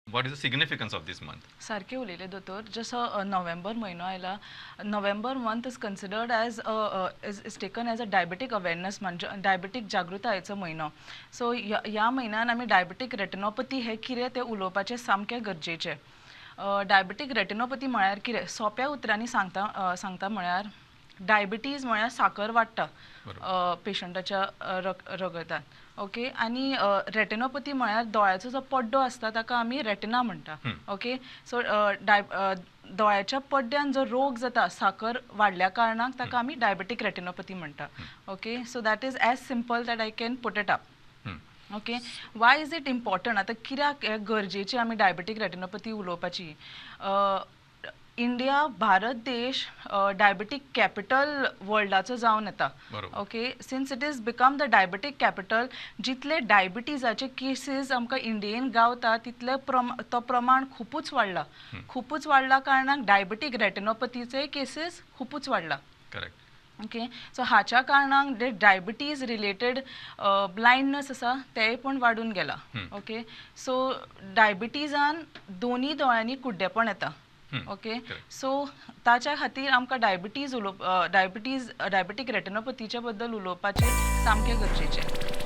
What is the significance of this month? सारकें उलयलें दोतोर. जसो नोव्हेंबर म्हयनो आयला, November month is considered as is taken as a diabetic awareness month, diabetic जागृतायेचो म्हयनो. सो ह्या म्हयन्यान आमी डायबेटीक रेटिनोपथी हें कितें तें उलोवपाचें सामकें गरजेचें. डायबेटीक रेटिनोपथी म्हळ्यार कितें, सोंप्या उतरांनी सांगता सांगता म्हळ्यार डायबिटीज म्हळ्यार साकर वाडटा पेशंटाच्या रगतान, ओके. आनी रेटिनोपथी म्हळ्यार दोळ्याचो जो पड्डो आसता ताका आमी रेटिना म्हणटा. ओके, सो दोळ्याच्या पड्ड्यान जो रोग जाता साकर वाडल्या कारणाक, ताका आमी डायबेटीक रेटिनोपथी म्हणटा. Okay, so that is as simple that I can put it up. Okay, why is it important? आतां कित्याक हें गरजेचें आमी डायबेटीक रेटिनोपथी उलोवपाची? इंडिया, भारत देश डायबेटीक कॅपिटल वर्ल्डाचो जावन येता. Okay, since it is become the diabetic capital, जितले डायबिटीजाचे केसीस आमकां इंडियेन गावता, तितले तो प्रमाण खुपूच वाडला. खुपूच वाडला कारणान डायबेटीक रेटिनोपथीचे केसीस खुपूच वाडला. ओके, सो हाच्या कारणान जे डायबिटीज रिलेटेड ब्लायंडनस आसा तेंय पण वाडून गेला. ओके, सो डायबिटीजान दोनी दोळ्यांनी कुड्डेपण येता. ओके. सो ताच्या खातीर आमकां डायबिटीज उलोवप डायबिटीज डायबेटीक रेटिनोपथीच्या बद्दल उलोवपाचें सामकें गरजेचें.